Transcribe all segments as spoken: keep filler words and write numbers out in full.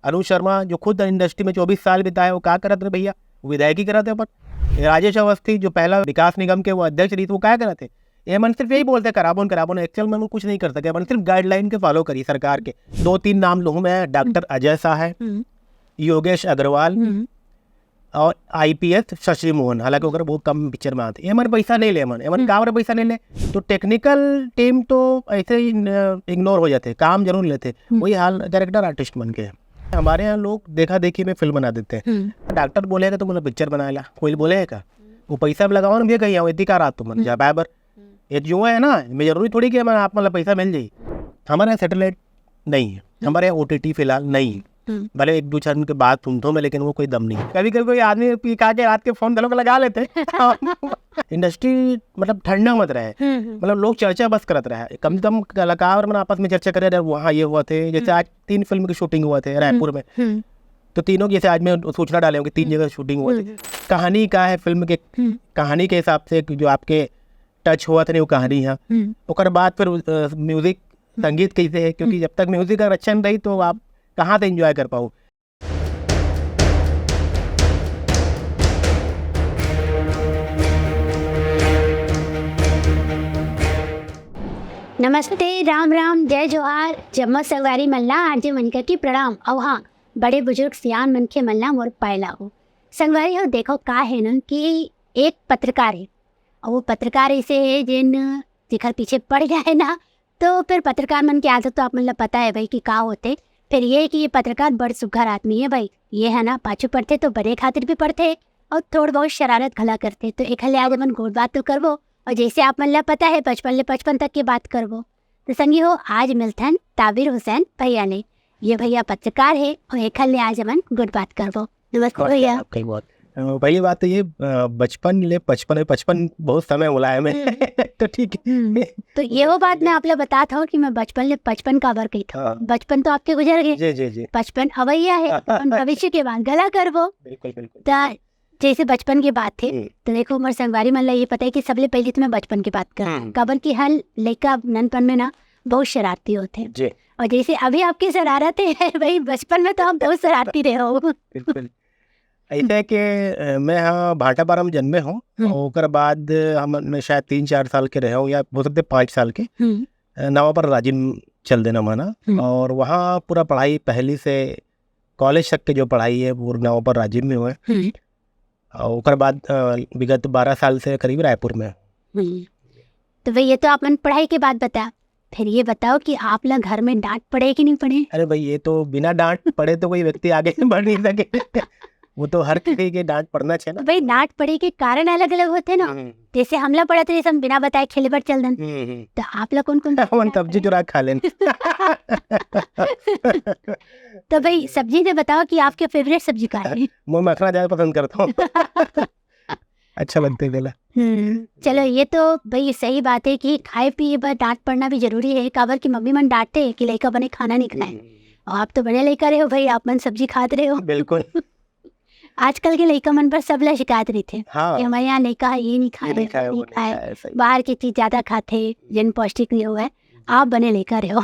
अनुज शर्मा जो खुद इंडस्ट्री में चौबीस साल बिताए, वो का करत रहे भैया? वो विधायकी करत हे अपन। राजेश अवस्थी जो पहला विकास निगम के वो अध्यक्ष रहिस, वो का करत हे? ये मन सिर्फ यही बोलते, "कराबोन, कराबोन।" एक्चुअल में वो कुछ नहीं कर सके, मन सिर्फ गाइडलाइन के फॉलो करी सरकार के। दो तीन नाम लूँ मैं, डॉक्टर अजय शाह है, हम्म, योगेश अग्रवाल हम्म, और आईपीएस शशि मोहन, हालांकि ओकर बहुत कम पिक्चर में आते। एमन पैसा नहीं ले, मन एमन हम्म। काबर पैसा नहीं ले, तो टेक्निकल टीम तो ऐसे ही इग्नोर हो जाते, काम जरूर लेते। हम्म। वही हाल कैरेक्टर आर्टिस्ट मन के है। हमारे यहाँ लोग देखा देखी में फिल्म बना देते हैं। हम्म, डॉक्टर बोलेगा तो मतलब पिक्चर बनाएला, कोई बोलेगा? वो पैसा भी लगाओ ना भैया, कहीं आओ, इतनी का रात तुम हम्म। जा बैबर। हम्म। ये जो है ना, मैं जरूरी थोड़ी कि मैं आप मतलब पैसा मिल जाई। हमारे यहाँ सैटेलाइट नहीं है, हमारे यहाँ ओटीटी फिलहाल नहीं है। हम्म। भले एक दो चार दिन के बाद सुनता हूँ मैं, लेकिन वो कोई दम नहीं है। कभी कभी कोई आदमी पी खा के रात के फोन घलोक लगा लेते हैं। इंडस्ट्री मतलब ठंडा मत रहे, हम्म, हम्म, मतलब लोग चर्चा बस करत रहे, कम से कम कलाकार मन आपस में चर्चा करे रहे, वहाँ ये हुआ थे, जैसे हम्म। आज तीन फिल्म की शूटिंग हुआ थे रायपुर में, हम्म, तो तीनों की जैसे आज मैं सूचना डाले हूँ कि तीन हम्म। जगह शूटिंग हुआ थे। हम्म, कहानी का है फिल्म के, हम्म, कहानी के हिसाब से जो आपके टच हुआ था नहीं, वो कहानी है। हम्म, ओकर बाद फिर म्यूजिक, संगीत कैसे है, क्योंकि हम्म। जब तक म्यूजिक अगर अच्छा नहीं रही तो आप कहाँ से एंजॉय कर पाओ? नमस्ते, राम राम, जय जोहार, जम्मो संगवारी मन ला आरजे मनिका के प्रणाम। अउ हाँ, बड़े बुजुर्ग सियान मनखे मन ला मोर पाय लागू। संगवारी हो, देखो का है ना कि एक पत्रकार है, और वो पत्रकार ऐसे है जिन जेकर पीछे पड़ जाए ना, तो फिर पत्रकार मन के आदत तो आप मन ला पता है भाई कि का होते। फिर ये कि ये पत्रकार बड़ सुघर आदमी है भाई, ये है ना पाछू पड़थे तो बने खातिर भी पड़थे और थोड़ बहुत शरारत घला करथे। तो एखर ले आज हमन गोठ बात तो करबो, और जैसे आप मन ला पता है पचपन ले पचपन तक की बात करबो। तो संगी हो, आज मिलथन ताबिर हुसैन भैया ले। ये भैया पत्रकार है और एखर ले आज हमन गोठ बात करबो। नमस्ते भैया। कई बात। अ, पहली बात तो ये, अ, बचपन ले पचपन, पचपन बहुत समय होला है मैं। हम्म। तो ठीक है। हम्म, तो ये वो बात मैं आप ला बतात हूँ कि मैं बचपन ले पचपन काबर कही था। हाँ। बचपन तो आपके गुजर गए, जी जी जी। पचपन अवैया है, अपन भविष्य के बात घला करबो। बिल्कुल बिल्कुल। त जैसे बचपन की बात है, हम्म। तो देखो, हमर संगवारी मन ला ये पता है कि सबले पहले तो मैं बचपन की बात कर, हम्म। काबर कि हर लइका ननपन में ना बहुत शरारती होते हैं। जी। और जैसे अभी आपके शरारत है भाई, बचपन में तो आप बहुत शरारती रहे हो। बिल्कुल। ऐसे है कि, अ, मैं हाँ भाटापारा में जन्मे हूँ। हम्म। ओकर बाद हम, मैं शायद तीन चार साल के रहे हूँ या हो सकते पाँच साल के, हम्म, अ, नवापारा राजिम चल देना माना। हम्म। और वहाँ पूरा पढ़ाई पहली से कॉलेज तक के जो पढ़ाई है वो नवापारा राजिम में हुआ है। हम्म, और ओकर बाद, अ, विगत बारह साल से करीब रायपुर में। हम्म। तो भाई, ये तो आप मन पढ़ाई के बात बता, फिर ये बताओ कि आप ला घर में डांट पड़े कि नहीं पड़े? अरे भाई, ये तो बिना डांट पड़े तो कोई व्यक्ति आगे बढ़ नहीं सके। वो तो हर किसी के डांट पड़ना चाहिए तो ना। भाई, डांट पड़े के कारण अलग अलग होते ना। हम्म, जैसे हमला पड़ा तो जैसे हम बिना बताए खेले बर चल दन। हम्म, हम्म। तो आप ला कौन कौन हमन सब्जी चुरा के खा लेन। तो भाई, सब्जी से बताओ कि आपके फेवरेट सब्जी का है? मैं मखना ज्यादा पसंद करता हूँ। अच्छा लगता है मेला। हम्म, चलो, ये तो भाई सही बात है कि खाए पिए बर डांट पड़ना भी जरूरी है, काबर कि मम्मी मन डांटते हैं कि लइका बने खाना नहीं खाए। और आप तो बड़े लइका रहे हो भाई, आप मन सब्जी खात रहे हो। बिल्कुल। आजकल के लइका मन पर सब ला शिकायत रहिथे हाँ। कि हमारे यहाँ लइका ये नहीं खाए, ये नहीं खाए, वो वो नहीं नहीं खाए, खाए, सही। बाहर की चीज ज्यादा खाथे, जिन पौष्टिक नहीं हुआ है। आप बने लइका रहे हो।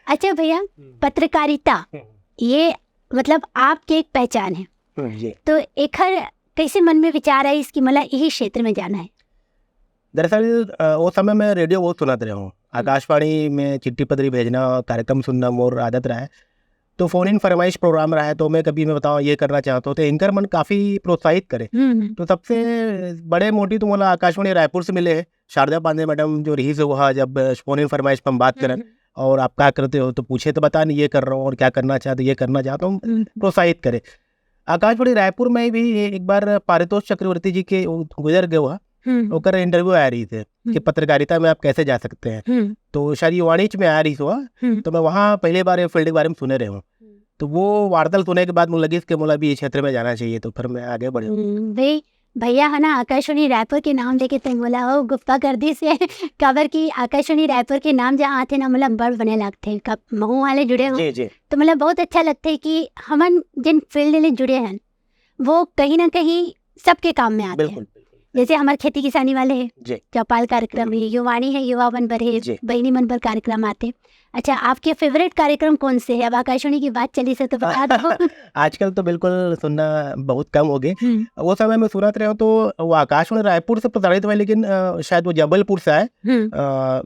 अच्छा भैया, पत्रकारिता, हम्म। ये मतलब आपके एक पहचान है, हम्म, जी। तो एखर कैसे मन में विचार आइस कि मला यही क्षेत्र में जाना है? दरअसल, अ, वो समय मैं रेडियो बहुत सुनत रहे हूँ। आकाशवाणी में चिट्ठी पत्री भेजना, कार्यक्रम सुनना मोर आदत रहा है। तो फोन इन फरमाइश प्रोग्राम रहा है, तो मैं कभी मैं बताऊँ ये करना चाहता हूँ, तो एंकर मन काफी प्रोत्साहित करे। हम्म, हम्म, तो सबसे बड़े मोटिव तो मोला आकाशवाणी रायपुर से मिले है। शारदा पांडे मैडम जो रही से वहाँ जब फोन इन फरमाइश पर हम बात करें हम्म, और आप क्या करते हो तो पूछे तो बता नहीं ये कर रहा हूँ और क्या करना चाहते ये करना चाहता हूँ, हम्म, प्रोत्साहित करे। आकाशवाणी रायपुर में भी एक बार पारितोष चक्रवर्ती जी के गुजर गए हुआ, हम्म, ओकर इंटरव्यू आया रही थे कि हम्म, पत्रकारिता में आप कैसे जा सकते हैं। हम्म, तो शायद ये वाणिज्य में आया रही हुआ, हम्म, तो मैं वहाँ पहले बार ये फील्ड के बारे में सुने रहे हूँ। तो वो वार्ता सुने के बाद मुझे लगी कि मोला भी ये क्षेत्र में जाना चाहिए, तो फिर मैं आगे बढ़े। हम्म, भाई, भैया है ना, आकाशवाणी रायपुर के नाम लेके तो मोला हो गुप्पा कर दी से। काबर कि आकाशवाणी रायपुर के नाम जहाँ आथे ना, मतलब बड़ बने लगथे। कब महू वाले जुड़े हो, जी जी। तो मतलब बहुत अच्छा लगथे कि हमन जिन फील्ड ले जुड़े हैं, वो कहीं ना कहीं सबके काम में आथे। बिल्कुल बिल्कुल। जैसे हमारे खेती किसानी वाले हैं, जी। चौपाल कार्यक्रम है, युवाणी है, युवा मन बर है, जी। बहनी मन बर कार्यक्रम आते। अच्छा, आपके फेवरेट कार्यक्रम कौन से है? अब आकाशवाणी की बात चली से तो बता दो। आजकल तो बिल्कुल सुनना बहुत कम हो गए। हम्म, वो समय में सुनत रहे हो तो वो आकाशवाणी रायपुर से प्रसारित हुआ, लेकिन अ, शायद वो जबलपुर से आए। हम्म, अ,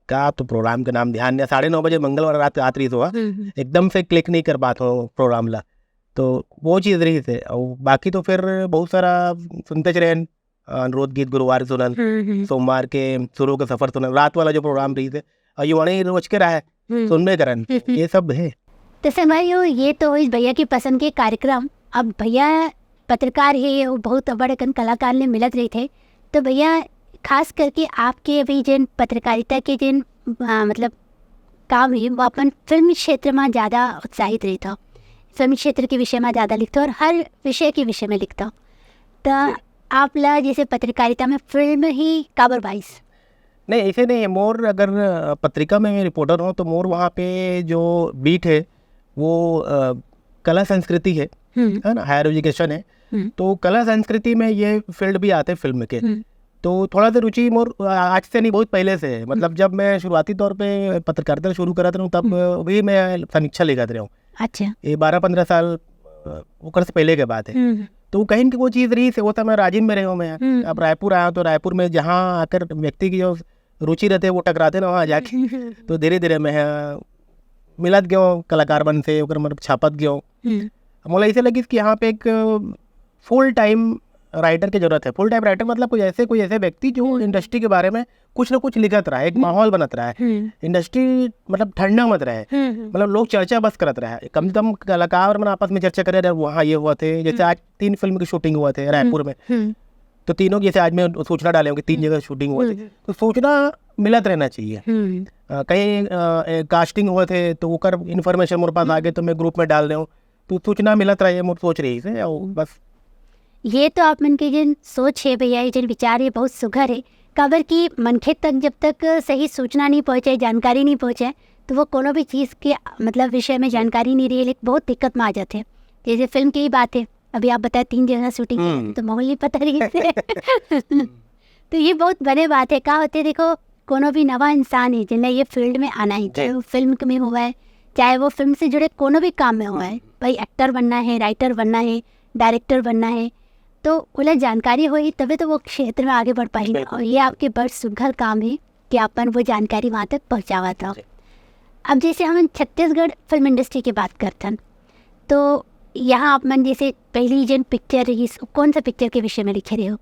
का तो प्रोग्राम के नाम ध्यान नहीं, साढ़े नौ बजे मंगलवार रात आत रही हुआ, हम्म, हम्म। एकदम से क्लिक नहीं कर पाता हूँ प्रोग्राम ला। तो वो चीज़ रही से, और बाकी तो फिर बहुत सारा सुनते च रहे हैं, अनुरोध गीत गुरुवार सुनन, हम्म, हम्म, सोमवार के सुरू के सफर सुनन, रात वाला जो प्रोग्राम रही थे, और युवाणी रोज के रहा है, हम्म। सुनबे करन, हम्म। ये सब है। तो संगवारी हो, ये तो हुई भैया की पसंद के कार्यक्रम। अब भैया पत्रकार है, वो बहुत बड़ अकन कलाकार ले मिलत रही थे। तो भैया, खास करके आपके अभी जिन पत्रकारिता के जिन आ, मतलब काम है, वो अपन फिल्म क्षेत्र में ज़्यादा उत्साहित रही था, फिल्म क्षेत्र के विषय में ज़्यादा लिखता और हर विषय के विषय में लिखता। तो आप ला जैसे पत्रकारिता में फिल्म ही काबर बाईस? नहीं, ऐसे नहीं है। मोर अगर अ, पत्रिका में रिपोर्टर हो तो मोर वहाँ पे जो बीट है वो अ, कला संस्कृति है, हम्म, है ना, हायर एजुकेशन है। हम्म। तो कला संस्कृति में ये फील्ड भी आते हैं फिल्म के। हम्म, तो थोड़ा सा रुचि मोर अ, आज से नहीं, बहुत पहले से है। मतलब जब मैं शुरुआती तौर पे पत्रकारिता शुरू करत रहूँ तब हम्म। अ, भी मैं समीक्षा लिखत रहूँ। अच्छा। ये बारह पंद्रह साल अ, ओकर से पहले के बात है। हम्म, तो वो कहीं की वो चीज़ रही से, वो तो मैं राजिम में रहे हूँ मैं। हम्म। अब रायपुर आया तो रायपुर में जहाँ आकर व्यक्ति की जो रुचि रहते हैं वो टकराते ना वहाँ जाके। हम्म, तो धीरे धीरे मैं अ, मिलत गयो कलाकार मन से, ओकर मतलब छापत गयो। हम्म, मोला ऐसे लगी कि यहाँ पे एक फुल टाइम राइटर की जरूरत है। फुल टाइम राइटर मतलब कोई ऐसे, कोई ऐसे व्यक्ति जो हम्म। इंडस्ट्री के बारे में कुछ ना कुछ लिखत रहा है, एक हम्म। माहौल बनत रहा है। हम्म, इंडस्ट्री मतलब ठंडा मत रहे, हम्म, हम्म, मतलब लोग चर्चा बस करत रहा है। कम से कम कलाकार मन आपस में चर्चा करे, अरे वहाँ ये हुआ थे, जैसे हम्म। आज तीन फिल्म की शूटिंग हुआ थे रायपुर में, हम्म, तो तीनों की जैसे आज मैं सूचना डाले होंगे, तीन हम्म। जगह शूटिंग हुआ थे, हम्म, तो सूचना मिलत रहना चाहिए। हम्म, अ, कहीं अ, ए, कास्टिंग हुआ थे तो ओकर इन्फॉर्मेशन मोर पास आ गए तो मैं ग्रुप में डाल रहे हूँ, तो सूचना मिलत रहे, मोर सोच रही से और बस। ये तो आप मन के जिन सोच है भैया, ये जिन विचार है, बहुत सुघर है। काबर कि मनखे तक जब तक सही सूचना नहीं पहुँचे, जानकारी नहीं पहुँचे, तो वो कोनो भी चीज़ के मतलब विषय में जानकारी नहीं रही, लेकिन बहुत दिक्कत में आ जाते हैं। जैसे फिल्म की ही बात है, अभी आप बताए तीन जगह शूटिंग, हम्म। तो माहौल नहीं पता रही से। तो ये बहुत बड़े बात है। का होते, देखो, कोनो भी नवा इंसान है जिन्हें ये फील्ड में आना है, चाहे वो फिल्म में हुआ है, चाहे वो फिल्म से जुड़े कोनो भी काम में हुआ है, भाई एक्टर बनना है, राइटर बनना है, डायरेक्टर बनना है, तो उन्हें जानकारी होई तबे तो वो क्षेत्र में आगे बढ़ पाही। बिल्कुल। और ये आपके बड़ सुघर काम है कि आपन वो जानकारी वहाँ तक पहुँचावत हो। जी। अब जैसे हम छत्तीसगढ़ फिल्म इंडस्ट्री की बात करथन, तो यहाँ आप मन जैसे पहली जन पिक्चर रही, कौन सा पिक्चर के विषय में लिखे रहे हो?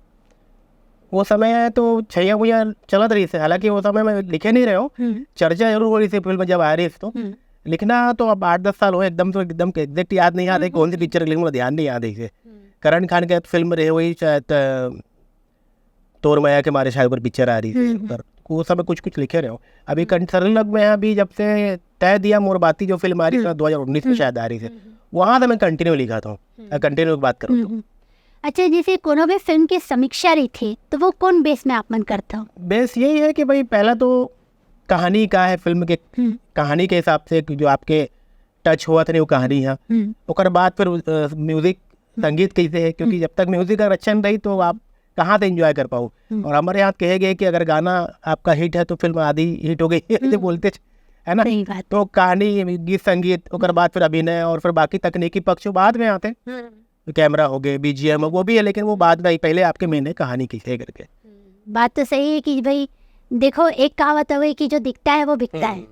वो समय तो छैया भुइया चलत रही से, हालांकि वो समय में लिखे नहीं रहे हो, हम्म, चर्चा जरूर हो रही थी फिल्म जब आ रही थी तो। हम्म, लिखना तो अब आठ दस साल हो, एकदम तो एकदम एग्जैक्ट याद नहीं याद है हम्म, कौन सी हम्म। पिक्चर लिखूँ, ध्यान नहीं याद है इसे। हम्म, करण खान के फिल्म रहे हुई शायद अ, तोर मया के मारे शायद पर पिक्चर आ रही थी, हम्म, हम्म। पर वो समय कुछ कुछ लिखे रहे हो। अभी हम्म। कंसरलग में अभी जब से तय दिया मोर बाती जो फिल्म आ रही थी हम्म। दो हज़ार उन्नीस में हम्म। शायद आ रही थी, हम्म। वहाँ से मैं कंटिन्यू लिखा था। हम्म। कंटिन्यू की बात करूँ तो हम्म। अच्छा, जैसे कोनो भी फिल्म की समीक्षा रही थी तो वो कौन बेस में आप मन करता हो? बेस यही है कि भाई पहला तो कहानी का है फिल्म के, हम्म, कहानी के हिसाब से जो आपके टच हुआ था नहीं वो कहानी है। हम्म, ओकर बाद फिर अ, म्यूजिक, संगीत कैसे है, क्योंकि हम्म। जब तक म्यूजिक का रचन रही तो आप कहाँ से एंजॉय कर पाओ। हम्म। और हमारे यहाँ कहे गए कि अगर गाना आपका हिट है तो फिल्म आधी हिट हो गई है, ऐसे हम्म। बोलते च-, है ना। सही बात। तो कहानी, गीत संगीत, ओकर बाद फिर अभिनय और फिर बाकी तकनीकी पक्ष बाद में आते हैं। हम्म, तो कैमरा हो गए, बीजीएम हो, वो भी है, लेकिन वो बाद में आई, पहले आपके मेन है कहानी कैसे है करके। बात तो सही है कि भाई देखो, एक कहावत है कि जो दिखता है वो बिकता है। हम्म।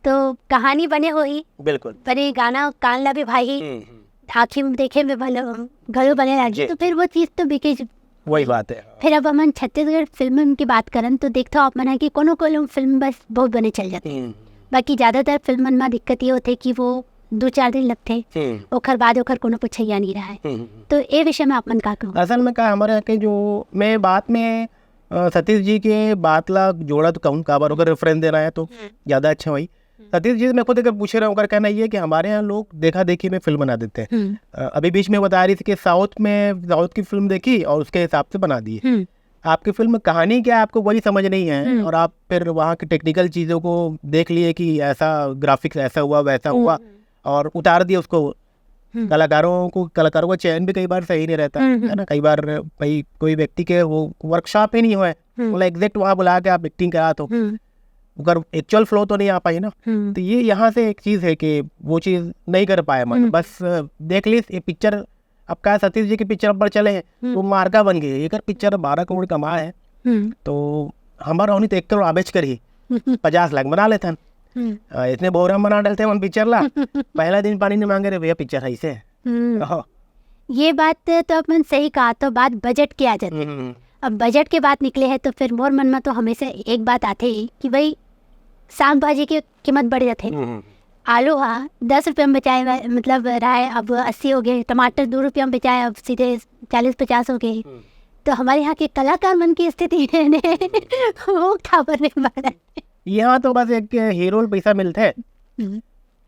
तो कहानी बने होही, बिल्कुल। बने गाना कान ला भी भाई, हम्म, हम्म। आँखी में देखे में भले घलो बने लागी, जी। तो फिर वो चीज़ तो बिके ज-, वही बात है। फिर अब हमन छत्तीसगढ़ फिल्म की बात करन तो देखथो आप मन ह कि कोनो कोनो फिल्म बस बहुत बने चल जाथे, हम्म, बाकी ज़्यादातर फिल्म मन में दिक्कत ये होथे कि वो दो चार दिन लगथे, हम्म, ओखर बाद ओखर कोनो पुछैया नहीं रहा है। हम्म। तो ए विषय में आप मन का कहो? असल में का हमारे यहाँ के जो मैं बात में अ, सतीश जी के बात ला जोड़ा तो कहूँ, काबर अगर रेफरेंस देना है तो हम्म। ज़्यादा अच्छा होई। हम्म। सतीश जी से मैं खुद अगर पूछे रहा हूँ, ओकर कहना ये है कि हमारे यहाँ लोग देखा देखी में फिल्म बना देते हैं। हम्म, अ, अभी बीच में बता रही थी कि साउथ में, साउथ की फिल्म देखी और उसके हिसाब से बना दी। हम्म, आपकी फिल्म कहानी क्या है, आपको वही समझ नहीं है, हम्म। और आप फिर वहाँ की टेक्निकल चीज़ों को देख लिए कि ऐसा ग्राफिक्स ऐसा हुआ, वैसा हुआ, हम्म। और उतार दिया उसको हम्म। कलाकारों को कलाकारों का चयन भी कई बार सही नहीं रहता हम्म, हम्म। है ना। कई बार भाई कोई व्यक्ति के वो वर्कशॉप ही नहीं हुआ है, हम्म। मतलब एग्जैक्ट वहाँ बुला के आप एक्टिंग करा दो, हम्म। अगर एक्चुअल फ्लो तो नहीं आ पाई ना। हम्म। तो ये यहाँ से एक चीज़ है कि वो चीज़ नहीं कर पाए, मतलब हम्म। बस अ, देख ली ये पिक्चर। अब क्या, सतीश जी की पिक्चर अब चले हैं, हम्म। वो मार्का बन गई। अगर पिक्चर बारह करोड़ कमा है हम्म। तो हमारा होनी तो एक करोड़ आबेज कर ही पचास लाख बना लेते हैं। हम्म। अ, इतने बोरा बना डालते हैं हम पिक्चर ला। पहला दिन पानी नहीं मांगे, रे भैया पिक्चर है इसे। हम्म। हाँ। ये बात तो अपन सही कहा, तो बात बजट के आ जाती है। हम्म। अब बजट के बात निकले है तो फिर मोर मन में तो हमेशा एक बात आते ही कि भाई साग भाजी की कीमत बढ़ जाते। हम्म। आलू हा दस रुपये में बेचाए हुए, मतलब रहा है, अब अस्सी हो गए। टमाटर दो रुपये में बेचाए, अब सीधे चालीस पचास हो गए। हम्म। तो हमारे यहाँ के कलाकार मन की स्थिति है ने, वो खबर नहीं बढ़ा। यहाँ तो बस एक हीरो ल पैसा मिलते हैं हम्म।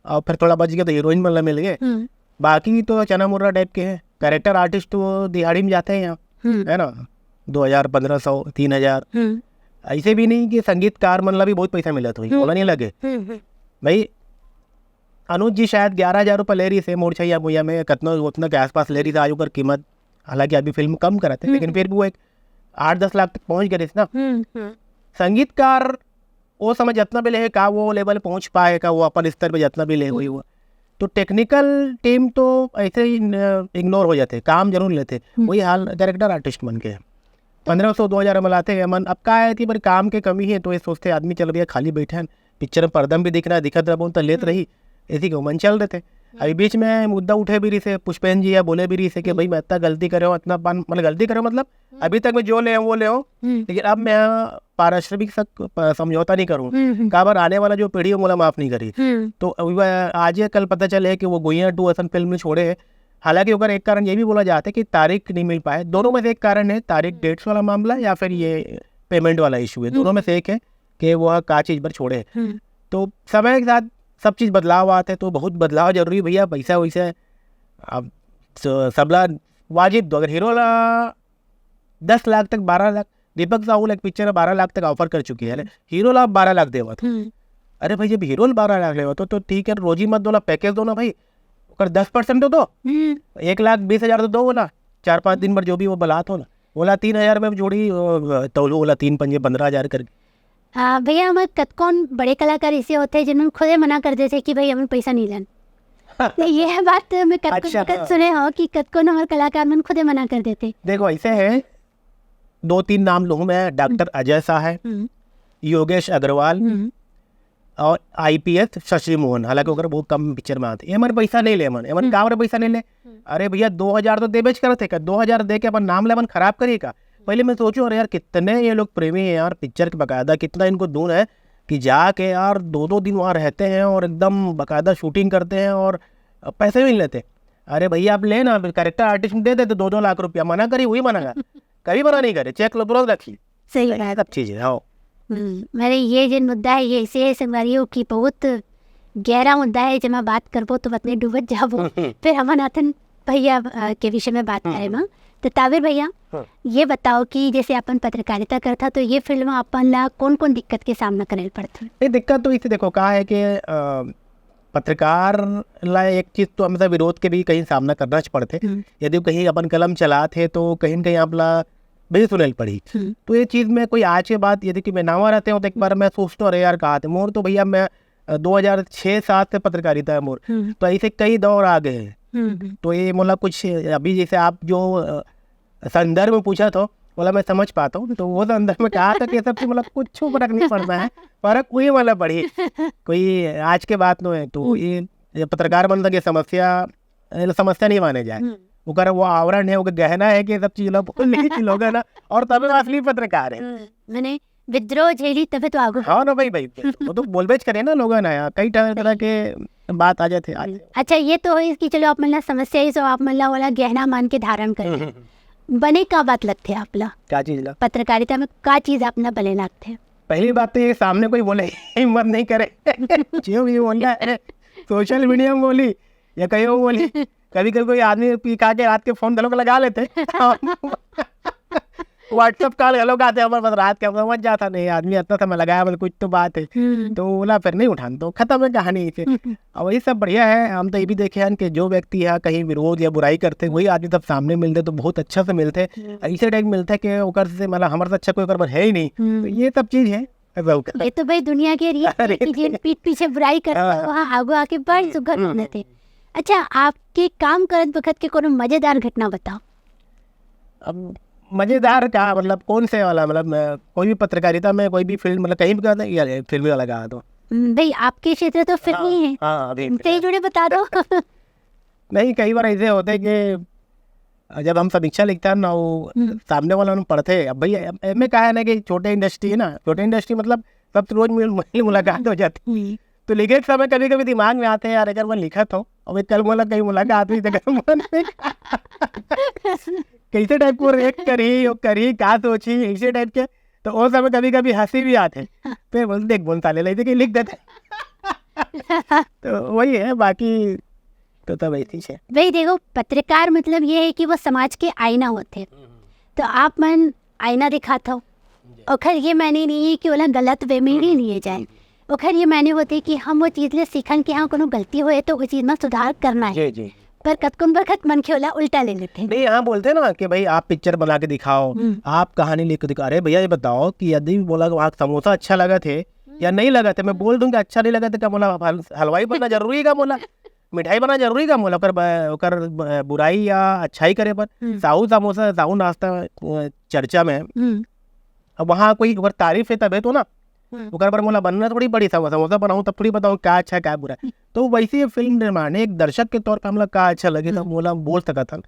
और फिर थोड़ा बच गया तो हीरोइन मन ला मिल गए। हम्म। बाकी तो चना मुर्रा टाइप के हैं। कैरेक्टर आर्टिस्ट तो दिहाड़ी में जाते हैं यहाँ, हम्म। है ना, दो हजार, पन्द्रह सौ, तीन हजार। हम्म। ऐसे भी नहीं कि संगीतकार मन ला भी बहुत पैसा मिला था, हम्म। बोला नहीं लगे। हम्म। हम्म। भाई अनुज जी शायद ग्यारह हजार रुपये ले रही से मोर छैया मुइया में, कतना उतना के आसपास ले रही था आज ओकर कीमत। हालांकि अभी फिल्म कम करत है, लेकिन हम्म। फिर भी वो एक आठ दस लाख तक पहुंच गए थे ना। हम्म। हम्म। संगीतकार वो समय जितना भी ले का वो लेवल पहुंच पाए का, वो अपन स्तर पे जितना भी ले हुई वो, तो टेक्निकल टीम तो ऐसे ही इग्नोर हो जाते, काम जरूर लेते। हम्म। वही हाल कैरेक्टर आर्टिस्ट मन के, पन्द्रह सौ दो हजार में लाते हैं मन। अब का है कि भाई काम के कमी है तो ये सोचते आदमी चल भैया खाली बैठे हैं, पिक्चर में पर्दा में भी दिखना है, दिखत रहो तो लेत हम्म। रही, इसी के मन चल देते। अभी बीच में मुद्दा उठे भी रही से, पुष्पेन जी या बोले भी रही से कि हम्म। भाई मैं इतना गलती करे हूँ, इतना पान मतलब गलती करे मतलब हम्म। अभी तक मैं जो ले हूँ वो ले हूँ, हम्म। लेकिन अब मैं पारिश्रमिक तक प- समझौता नहीं करूँ। हम्म। हम्म। काबर आने वाला जो पीढ़ी है मोला माफ नहीं करी। हम्म। तो अभी वह आज ये कल पता चले कि वो गुइया टू असन फिल्म में छोड़े है। हालांकि ओकर एक कारण ये भी बोला जाता है कि तारीख नहीं मिल पाए। दोनों में से एक कारण है, तारीख हम्म। डेट्स वाला मामला या फिर ये पेमेंट वाला इशू है। दोनों में से एक है कि वो का चीज़ पर छोड़े। हम्म। तो समय के साथ सब चीज़ बदलाव आते हैं, तो बहुत बदलाव जरूरी है भैया। पैसा वैसा अब स- सबला वाजिब दो। अगर हीरो ला दस लाख तक, बारह लाख, दीपक साहू ला एक पिक्चर में बारह लाख तक ऑफर कर चुकी है, हीरो ला बारह लाख देवत। हम्म। अरे भाई, जब हीरो ला बारह लाख लेवत हो तो ठीक है, रोजी मत दो ला, पैकेज दो ना भाई, ओकर दस परसेंट तो दो, हम्म। एक लाख बीस हजार तो दो बोला, चार पाँच दिन भर जो भी वो बलात हो ना, बोला तीन हजार में जोड़ी अ, तौलू बोला तीन पंजे पन्द्रह हजार करके। आ, भैया, हमर कतकोन बड़े कलाकार ऐसे होते हैं जिन्होंने खुदे मना कर देते कि भाई हमन पैसा नहीं लेन। तो ये बात मैं कतकोन अच्छा, कत हाँ। सुने हो कि कतकोन हमर कलाकार मन खुदे मना कर देते। देखो ऐसे है, दो तीन नाम लूँ मैं, डॉक्टर अजय शाह है, हम्म। योगेश अग्रवाल हम्म। और आईपीएस शशि मोहन, हालांकि ओकर बहुत कम पिक्चर में आते। एमन पैसा नहीं ले मन, एमन हम्म। का वाला पैसा नहीं ले। हम्म। अरे भैया, दो हजार तो देबेच करते का, दो हजार दे के अपन नाम ले मन खराब करिए का। पहले मैं सोचूं, अरे यार कितने ये लोग प्रेमी हैं यार पिक्चर के, बकायदा कितना इनको धुन है कि जाके यार दो दो दिन वहाँ रहते हैं और एकदम बकायदा शूटिंग करते हैं और पैसे भी नहीं लेते। अरे भैया, आप लेना, कैरेक्टर आर्टिस्ट दे देते दो दो लाख रुपया, मना करी, वही मना कर, कभी मना नहीं करे, चेक लो तुरंत रखी। सही ये बात। सब चीजें, हाँ। हम्म, मैंने ये जिन मुद्दा है, ये ऐसे है संगवारी हो कि बहुत गहरा मुद्दा है, जब मैं बात करबो तो बतने डूबत जाबो। फिर हमन आथन भैया अ, के विषय में बात हम्म, करे हम्म। ना। तो ताबिर भैया, हाँ। ये बताओ कि जैसे अपन पत्रकारिता करथा तो ये फील्ड में अपन ला कौन कौन दिक्कत के सामना करे ल पड़थे? नहीं, दिक्कत तो इसे देखो का है कि अ, पत्रकार ला एक चीज तो हमेशा विरोध के भी कहीं सामना करना च पड़थे। हम्म। यदि कहीं अपन कलम चलात है तो कहीं न कहीं आप ला भी सुने ल पड़ी। हम्म। तो ये चीज में कोई आज के बात यदि कि मैं नावा रहते हो तो एक बार मैं सोचता हूँ, अरे यार कहा थे मोर तो भैया मैं अ, दो हजार छह सात से पत्रकारिता है मोर, हम्म। तो ऐसे कई दौर आ गए हैं। हम्म। तो ये मतलब कुछ अभी जैसे आप जो अ, संदर्भ में पूछा था, बोला मैं समझ पाता हूँ, तो वो संदर्भ में कहा था कि ये सब चीज मतलब कुछ फर्क नहीं पड़ता है, फर्क वही वाला पड़ी। कोई आज के बात नो है, तो हम्म। ये, ये पत्रकार मन तक ये समस्या, ये समस्या नहीं माने जाए। हम्म। ओकर वो आवरण है, ओकर गहना है कि ये सब चीज लोग बोलने की लोग है ना, और तब वो असली पत्रकार है। हम्म, मैंने विद्रोह झेली तभी तो आगू। हाँ ना भाई, भाई, वो तो बोलबेच करे ना लोग है ना यार, कई तरह तरह के बात आ जाते हैं। अच्छा, ये तो है कि चलो आप मन ला समस्या ही, सो आप मन ला वाला गहना मान के धारण कर। हम्म, हम्म, बने का बात लगथे आप ला? क्या चीज ला? पत्रकारिता में का चीज आप ला बने लगथे? पहली बात तो ये सामने कोई बोले हिम्मत नहीं करे। जो भी बोलना है सोशल मीडिया में बोली या कहीं वो बोली, कभी कभी कोई आदमी पी खा के रात के फोन धलो के लगा लेते। WhatsApp कॉल घलो आथे, हमर बस रात के हम समझ जाता नहीं, आदमी इतना समय लगाया, मतलब कुछ तो बात है। हम्म, तो ओला फिर नहीं उठान, तो खत्म है कहानी इसे। अब वही सब बढ़िया है। हम तो ये भी देखे हैं कि जो व्यक्ति है कहीं विरोध या बुराई करते, वही आदमी सब सामने मिलते तो बहुत अच्छा से मिलते, ऐसे टाइप मिलते कि ओकर से, मतलब, हमारे से अच्छा कोई ओकर बर है ही नहीं। तो हम्म। ये सब चीज है। अब ओकर ये तो भाई दुनिया के रीत है अरे। कि जिन पीठ पीछे बुराई करते हाँ, हैं, हाँ। वहाँ आगू आके बड़ सुघर हम्म। बनते हैं। अच्छा, आपके काम करत वक्त के कोनो मजेदार घटना बताओ। अब मजेदार क्या, मतलब, कौन से वाला, मतलब, मैं कोई भी पत्रकारिता में, कोई भी फील्ड, मतलब, कहीं भी कहते हैं, "यार, ये फिल्मी वाला कहा तो।" हम्म, भाई, आपके क्षेत्र तो फिल्मी है, हाँ, अभी उनसे ही जुड़े बता दो। नहीं, कई बार ऐसे होते हैं कि जब हम समीक्षा लिखते हैं ना, वो हम्म। सामने वाला हम पढ़ते हैं। अब भाई, एमे कहा है ना कि छोटे इंडस्ट्री है ना, छोटे इंडस्ट्री मतलब सब तो रोज मिल, मिल मुलाकात हो जाती। हम्म, तो लिखे समय कभी कभी दिमाग में आते हैं, "यार, अगर मैं लिखत हो और मैं कल मुला कहीं मुलाकात हुई तो अगर मन में कैसे टाइप को रिएक्ट करी, वो करी, का सोची, ऐसे टाइप के।" तो वो समय कभी कभी हंसी भी आते। फिर बोल, "देख, बोल साले, ले कि लिख देते।" तो वही है, बाकी तो तब ऐसी है। भाई, देखो, पत्रकार मतलब ये है कि वो समाज के आईना होते हैं। तो आप मन आईना दिखात हो, ओखर ये माने नहीं है कि ओला गलत वे में ही लिए जाए। ओखर ये माने होते कि हम वो चीज ले सीखन कि हाँ, कोनो गलती होए तो वो चीज में सुधार करना है। जी, जी। पर कतकोन बखत मनखे ओला उल्टा ले लेते हैं। नहीं, यहाँ बोलते हैं ना कि भाई, आप पिक्चर बना के दिखाओ, हम्म। आप कहानी लिख के दिखाओ। अरे भैया, ये बताओ कि यदि बोला कि वहाँ समोसा अच्छा लगा थे या नहीं लगा थे, मैं बोल दूंगा अच्छा नहीं लगा था, क्या बोला, हल-, हलवाई बनना जरूरी है क्या बोला, मिठाई बनना जरूरी है क्या बोला, ओकर ब-, ओकर ब-, बुराई या अच्छाई करे पर। हम्म। साहू समोसा, साहू नाश्ता, अ, चर्चा में है। हम्म, अब वहाँ कोई ओकर तारीफ है तबे तो ना, हम्म। ओकर पर मोला बनना थोड़ी पड़ी, समोसा, समोसा बनाऊँ तब थोड़ी बताऊँ क्या अच्छा है, क्या बुरा है। तो वैसे ये फिल्म निर्माण है, एक दर्शक के तौर पर हमला का अच्छा लगे तो हम्म। मोला हम बोल सकत हन।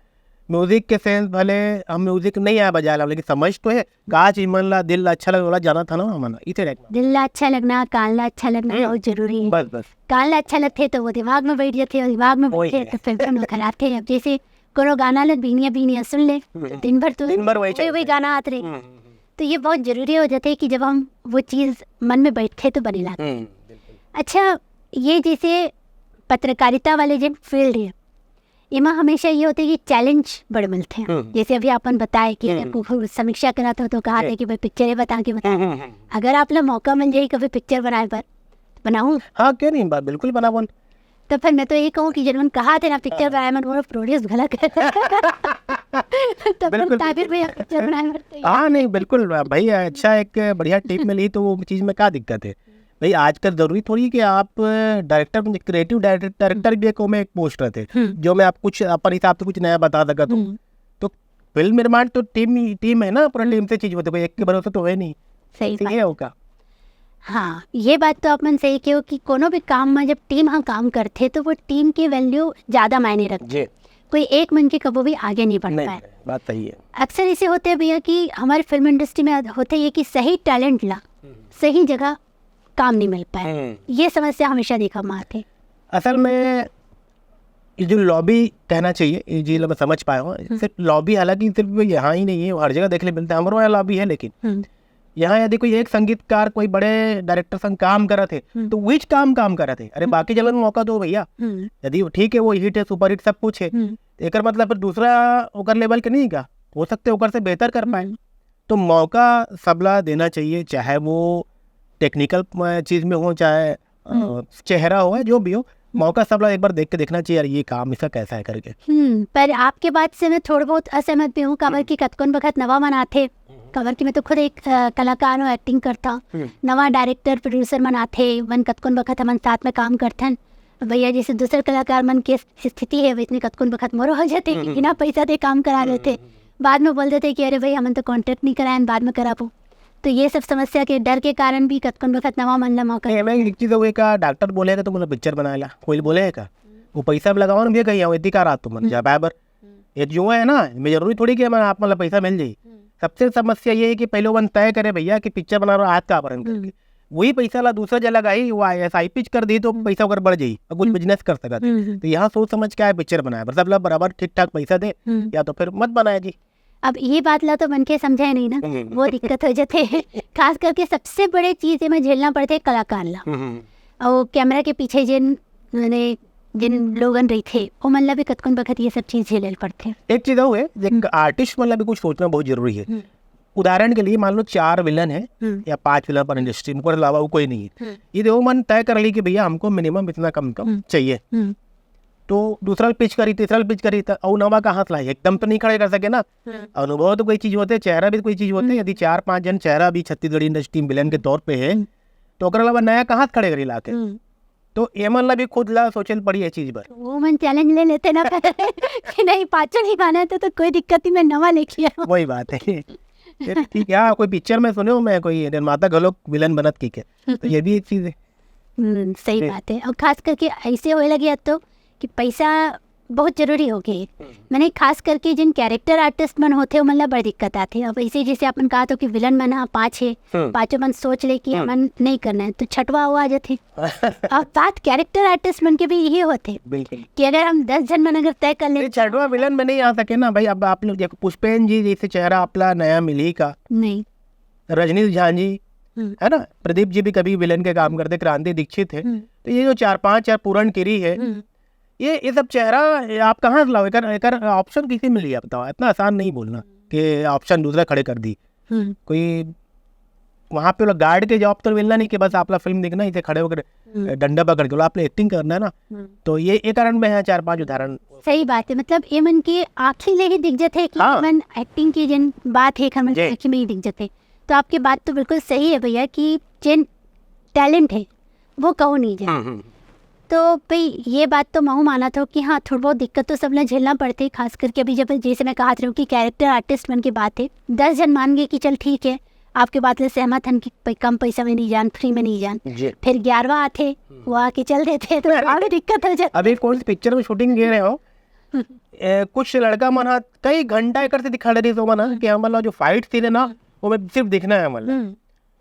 म्यूजिक के सेंस भले हम म्यूजिक नहीं आया बजाए ला, लेकिन समझ तो है, का चीज मन ला, दिल ला अच्छा लगे, ओला जाना था ना हमन, इसे टाइप। दिल ला अच्छा लगना, कान ला अच्छा लगना हम्म। बहुत जरूरी है। बस, बस। कान ला अच्छा लगथे तो वो दिमाग में बैठ जाथे, और दिमाग में वही बैठे है। तो फिर फिल्म निकल आथे। अब जैसे कोनो गाना ले बीनिया बीनिया सुन ले, तो दिन भर तो दिन भर वही वही, वही चलथे। गाना आत रहे। हम्म, हम्म, तो ये बहुत जरूरी हो जाथे कि जब हम वो चीज मन में बैठे तो बने लागे। हम्म, बिल्कुल। अच्छा, ये जैसे पत्रकारिता वाले जो फील्ड है, एमा हमेशा ये होथे कि चैलेंज बड़ मिलथे। हम्म। जैसे अभी आपन बताए कि हम्म। आपको समीक्षा करत हो तो कहा जी। थे कि भाई पिक्चर बता के बता। हम्म, हम्म, हम्म। अगर आप ला मौका मिल जाए कभी पिक्चर बनाए बर, बनाऊं? हाँ, क्यों नहीं, बा-, बिल्कुल बनावन। तो फिर मैं तो ये कहूँ कि जब उन कहा थे ना पिक्चर बनाए, मन वो प्रोड्यूस भला कर। तो फिर बिल्कुल। ताबिर भैया पिक्चर बनाए बर तैयार। हाँ, नहीं, बिल्कुल भाई, अच्छा, एक बढ़िया टीम मिली तो वो चीज में क्या दिक्कत है भाई? आजकल जरूरी थोड़ी है कि आप डायरेक्टर, क्रिएटिव डायरेक्टर भी एक, में एक पोस्ट रहते, हम्म। जो में आप कुछ अपन हिसाब से कुछ नया बता सकत हो। हम्म। तो फिल्म निर्माण तो टीम, टीम है ना, पूरा टीम से चीज होती है, कोई एक के भरोसे तो है नहीं। सही तो बात। ये होगा। हाँ, ये बात तो अपन सही कहो कि कोनो भी काम में जब टीम हाँ काम करथे तो वो टीम की वैल्यू ज्यादा मायने रखती। जी, कोई एक मन के कबो भी आगे नहीं बढ़ नहीं, पाए। बात सही है। अक्सर ऐसे होते हैं भैया कि हमारे फिल्म इंडस्ट्री में होते ये कि सही टैलेंट ला सही जगह काम नहीं मिल पाए। हम्म। ये समस्या हमेशा देखा माथे। असल में ये जो लॉबी कहना चाहिए, ये चीज मैं समझ पाया हूँ। सिर्फ लॉबी, हालांकि सिर्फ यहाँ ही नहीं है, हर जगह देखने मिलता है। हमारे यहाँ लॉबी है, लेकिन हम्म, यहाँ यदि कोई एक संगीतकार कोई बड़े डायरेक्टर संग काम करत है, हम्म। तो वही काम काम करत है। अरे, बाकी जगह मौका दो भैया। हम्म, यदि ठीक है, वो हिट है, सुपरहिट सब कुछ है, हम्म, एकर मतलब फिर दूसरा ओकर लेवल के नहीं का, हो सकते ओकर से बेहतर कर पाए। हम्म। तो मौका सबला देना चाहिए, चाहे वो टेक्निकल चीज में हो, चाहे अ, हम्म। चेहरा हो, जो भी हो, मौका सबला एक बार देख के देखना चाहिए, यार, ये काम इसका कैसा है करके। हम्म, पर आपके बात से मैं थोड़ा बहुत असहमत भी हूँ, काबर कि कतकोन बखत नवा मन आथे, काबर कि मैं तो खुद एक अ, कलाकार हूँ, एक्टिंग करता हूँ। हम्म। नवा डायरेक्टर प्रोड्यूसर मन आथे, मन कतकोन बखत हमन साथ में काम करथन। भैया जैसे दूसर कलाकार मन के स्थिति है, वैसने कतकोन बखत मोरो हो जाथे कि बिना पैसा दे काम करा लेथे। बाद में बोल देथे कि अरे भाई, हमन तो कॉन्ट्रैक्ट नहीं करायन, बाद में कराबो। तो ये सब समस्या के डर के कारण भी कतकोन बखत नवा मन ला मौका नहीं, मैं एक चीज हुए का, डॉक्टर बोले का तो मतलब पिक्चर बनाए ला, कोई बोले है का? वो पैसा भी लगाओ ना भैया, कहीं आओ, इतनी का रात तुमन जा बराबर। ये जो है ना, मैं जरूरी थोड़ी कि मैं आप मतलब पैसा मिल जाई। सबसे समस्या ये है कि पहले वन तय करे भैया कि पिक्चर बना रहा हाथ का आभरण करके, वही पैसा ला दूसरा जगह लगाई, वो एस आई पी कर दी तो पैसा ओकर बढ़ जाई और कुछ बिजनेस कर सकत है। हम्म, हम्म। तो यहाँ सोच समझ के आए पिक्चर बनाए, मतलब बराबर ठीक ठाक पैसा दे, हम्म। या तो फिर मत बनाए जी। अब ये बात ला तो मन के समझाए नहीं ना, हम्म। वो दिक्कत हो जाथे। खास करके सबसे बड़े चीज एमा झेलना पड़थे कलाकार ला, हम्म। और कैमरा के पीछे जिन, माने, जिन लोगन रहिथे, ओमन ला भी कतकोन बखत ये सब चीज झेले ल पड़थे। एक चीज और है, एक आर्टिस्ट मन ला भी कुछ सोचना बहुत जरूरी है। हम्म। उदाहरण के लिए मान लो चार विलन है हम्म। या पांच विलन अपन इंडस्ट्री में, ओकर अलावा वो कोई नहीं है। हम्म। ये देखो मन तय कर ली कि भैया हमको मिनिमम इतना कम कम हम्म। चाहिए। हम्म। तो दूसरा पिच करी, तीसरा पिच करी, तो अउ नवा कहाँ से लाई? एकदम तो नहीं खड़े कर सके ना। हम्म। अनुभव तो कोई चीज होते, चेहरा भी कोई चीज होते। हम्म। यदि चार पांच जन चेहरा भी छत्तीसगढ़ी इंडस्ट्री में विलन के तौर पे है, हम्म। तो ओकर अलावा नया कहाँ से खड़े करी लाके? हम्म। तो एमन ला भी खुद ला सोचे ल पड़ी ये चीज पर। वो मन चैलेंज ले लेते ना कि नहीं, पांचों नहीं माने तो, तो कोई दिक्कत ही, मैं नवा लेके आऊं। वही बात है। फिर ठीक है, हाँ, कोई पिक्चर में सुने हो मैं, कोई निर्माता घलो विलन बनत की के, तो ये भी एक चीज है। हम्म, सही जी। बात है। और खास करके ऐसे होए लगे अब तो कि पैसा बहुत जरूरी हो गए। हम्म। मैंने खास करके जिन कैरेक्टर आर्टिस्ट मन होते, ओमन ला बड़ दिक्कत आथे। अब ऐसे जैसे अपन कहा तो कि विलन मन हा पांच है, हम्म। पांचों मन सोच ले कि हम्म। हमन नहीं करना है, तो छठवा वो आ जाथे। अब बात कैरेक्टर आर्टिस्ट मन के भी यही होते बिल्कुल। कि अगर हम दस जन मन अगर तय कर लें ये छठवा विलन में नहीं आ सके ना भाई। अब आप लोग देखो, पुष्पेन जी जैसे चेहरा आपला नया मिली का, नहीं। रजनीश झा जी, हम्म। है ना, प्रदीप जी भी कभी विलन के काम करते, क्रांति दीक्षित है। हम्म। तो ये जो चार पांच यार पूरन किरी है, हम्म। ये, ये सब चेहरा, ये आप कहाँ से लाओ? एकर, एकर ऑप्शन किसे मिली है बताओ? इतना आसान नहीं बोलना कि ऑप्शन दूसरा खड़े कर दी। हम्म। कोई वहाँ पे गार्ड के जॉब तो मिलना नहीं कि बस आपला फिल्म देखना, इसे खड़े होकर हम्म। डंडा पकड़ के, आपने एक्टिंग करना है ना। हम्म। तो ये, ये कारण मैं यहाँ चार पांच उदाहरण। सही बात है, मतलब ये मन के आँखी ले ही दिख जाते कि हाँ। मन एक्टिंग की जिन बात है, हमन जी। आँखी में ही दिख जाते। तो आपकी बात तो बिल्कुल सही है भैया कि जिन टैलेंट है वो कहूँ नहीं जाए। हम्म, हम्म। तो भाई ये बात तो महू मानत हो कि हाँ, थोड़ा बहुत दिक्कत तो सब ला झेलना पड़थे, खास करके अभी जब जैसे मैं कहत रहूँ कि कैरेक्टर आर्टिस्ट मन के बात है, दस जन मान गए कि चल ठीक है, आपके बात ले सहमत हन कि प-, कम पैसा में नहीं जान, फ्री में नहीं जान। जी। फिर ग्यारहवा आथे, हम्म। वो आके चल देते हैं, तो वहाँ भी दिक्कत हो जाती अभी कौन सी पिक्चर में शूटिंग गे रहे हो? ए, कुछ लड़का मन हा कई घंटा एकर से दिखा रही तो मन हा कि हमन ला जो फाइट सीन है ना, वो में सिर्फ दिखना है हमन ला। हम्म।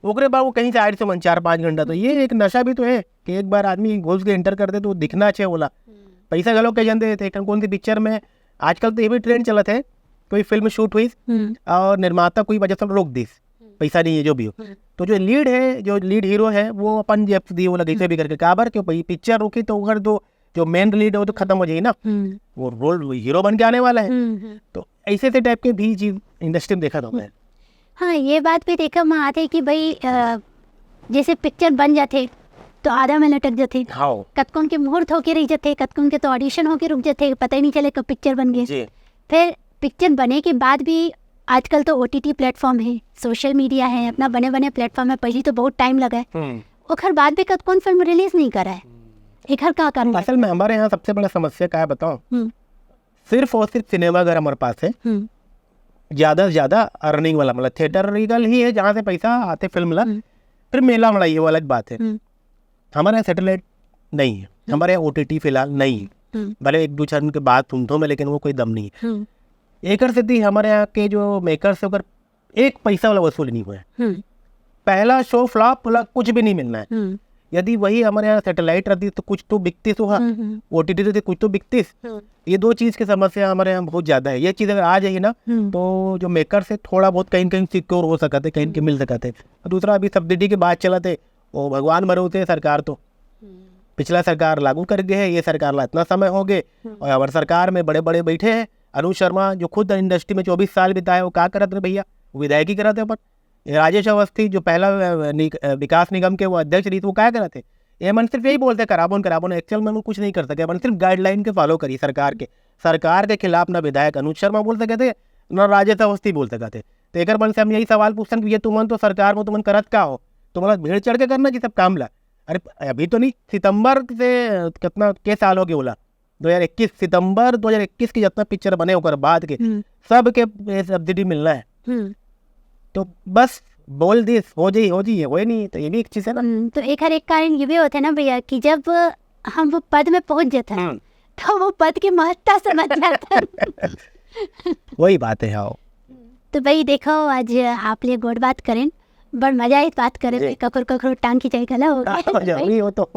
ओकरे बाद वो कहीं से आए से मन चार पाँच घंटा, तो ये एक नशा भी तो है कि एक बार आदमी घुस के एंटर कर दे तो दिखना अच्छे बोला। हम्म। पैसा घलो के जान देते हैं, कौन सी पिक्चर में। आजकल तो ये भी ट्रेंड चलत है, कोई फिल्म शूट हुई हम्म। और निर्माता कोई वजह से रोक दीस, हम्म। पैसा नहीं है जो भी हो। हम्म। तो जो लीड है, जो लीड हीरो है, वो अपन जेब से दिए बोला कैसे भी करके, काबर क्यों भाई पिक्चर रुकी तो अगर दो जो मेन लीड है वो तो खत्म हो जाएगी ना, हम्म। वो रोल हीरो बन के आने वाला है। हम्म, हम्म। तो ऐसे ऐसे टाइप के भी चीज इंडस्ट्री में देखा था मैं। हाँ, ये बात भी देखा मैं आते कि भाई, अ, जैसे पिक्चर बन जाते तो आधा में लटक जाते। हाँ। कतकोन के मुहूर्त होके रह जाते, कतकोन के तो ऑडिशन होके रुक जाते, पता ही नहीं चले कब पिक्चर बन गए। जी। फिर पिक्चर बने के बाद भी आजकल तो ओटीटी प्लेटफॉर्म है, सोशल मीडिया है, अपना बने बने प्लेटफॉर्म है, पहले तो बहुत टाइम लगा है। हम्म। ओखर बाद भी कतकोन फिल्म रिलीज नहीं करा है। हम्म। एखर का कारण? असल में हमारे यहाँ सबसे बड़ा समस्या का है बताओ? हम्म। सिर्फ और सिर्फ सिनेमाघर हमारे पास है। हम्म। ज्यादा से ज्यादा अर्निंग वाला, मतलब थिएटरिकल ही है जहाँ से पैसा आते फिल्म ला। हम्म। फिर मेला वाला, ये वो अलग बात है। हम्म। हमारे यहाँ सैटेलाइट नहीं है, हम्म। हमारे यहाँ ओटीटी फिलहाल नहीं है। हम्म। भले एक दो चार दिन के बाद सुनता हूँ मैं, लेकिन वो कोई दम नहीं है। हम्म। एकर सेती हमारे यहाँ के जो मेकर्स है, ओकर एक पैसा वाला वसूल नहीं हुआ है। हम्म। पहला शो फ्लॉप वाला कुछ भी नहीं मिलना है। हम्म। यदि वही हमारे यहाँ सैटेलाइट रहती तो कुछ तो बिकती तो, हाँ, हम्म, हम्म। ओटीटी रहती कुछ तो बिकती। हम्म। ये दो चीज की समस्या हमारे यहाँ बहुत ज्यादा है। ये चीज अगर आ जाएगी ना, हम्म। तो जो मेकर्स है थोड़ा बहुत कहीं न कहीं सिक्योर हो सकते, कहीं न कहीं हम्म। मिल सकते। दूसरा अभी सब्सिडी की बात चलत है, वो भगवान भरोसे है सरकार तो। हम्म। पिछला सरकार लागू कर गए है, ये सरकार ला इतना समय हो गए, हम्म। और हमारे सरकार में बड़े बड़े बैठे हैं। अनुज शर्मा जो खुद इंडस्ट्री में चौबीस साल बिताए, वो का करत रहे भैया? वो विधायकी करत है अपन। ये राजेश अवस्थी जो पहला, अ, नि-, अ, विकास निगम के वो अध्यक्ष रही, तो वो का करत है? ये मन सिर्फ यही बोलते कराबोन कराबोन, एक्चुअल में वो कुछ नहीं कर सके। मन सिर्फ गाइडलाइन के फॉलो करी सरकार के। सरकार के खिलाफ ना विधायक अनुज शर्मा बोल सके थे, ना राजेश अवस्थी बोल सके थे। तो एकर मन से हम यही सवाल पूछन कि ये तुमन तो सरकार में तुमन करत का हो? तुमन भीड़ चढ़ के करना जी सब काम ला। अरे अभी तो नहीं, सितंबर से, अ, कितना, के साल हो गए बोला, दो हज़ार इक्कीस, सितंबर दो हज़ार इक्कीस के जितना पिक्चर बने ओकर बाद के, हम्म। सब के ये सब्सिडी मिलना है। हम्म। तो बस बोल दिस, हो जाई, हो जाई, होए नहीं, तो ये भी एक चीज है ना। हम्म, तो एकर एक कारण ये भी होते ना भैया कि जब हम वो पद में पहुंच जाते हैं, हम्म। तो वो पद की महत्ता समझ जाते हैं। वही बात है, हाँ। तो भाई देखो, आज आप ले गोठ बात करें, बड़ मजा आई बात करे जी। पे, कखरो कखरो टांग खिंचाई घला हो गया। हाँ, जरूरी हो तो।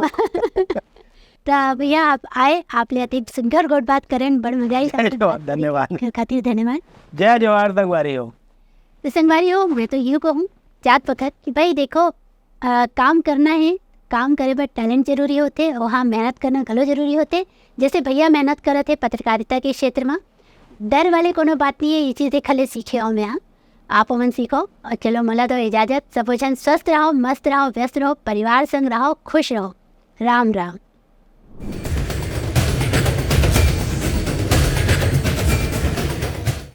तो भैया आप आए, आप ले अति सुंदर गोठ बात करें, बड़ मजा आई। धन्यवाद, धन्यवाद। खातिर धन्यवाद। जय जोहार संगवारी हो। तो संगवारी हो, मैं तो यूं कहूँ, जात वक्त कि भाई देखो, अ, काम करना है, काम करे बर टैलेंट जरूरी होते, और हाँ, मेहनत करना घलो जरूरी होते। जैसे भैया मेहनत करत है पत्रकारिता के क्षेत्र में, डर वाले कोनो बात नहीं है, ये चीज देख ले सीखे हो मैं, हाँ। आप मन सीखो। और चलो, मोला दो इजाजत। सबो झन स्वस्थ रहो, मस्त रहो, व्यस्त रहो, परिवार संग रहो, खुश रहो। राम राम।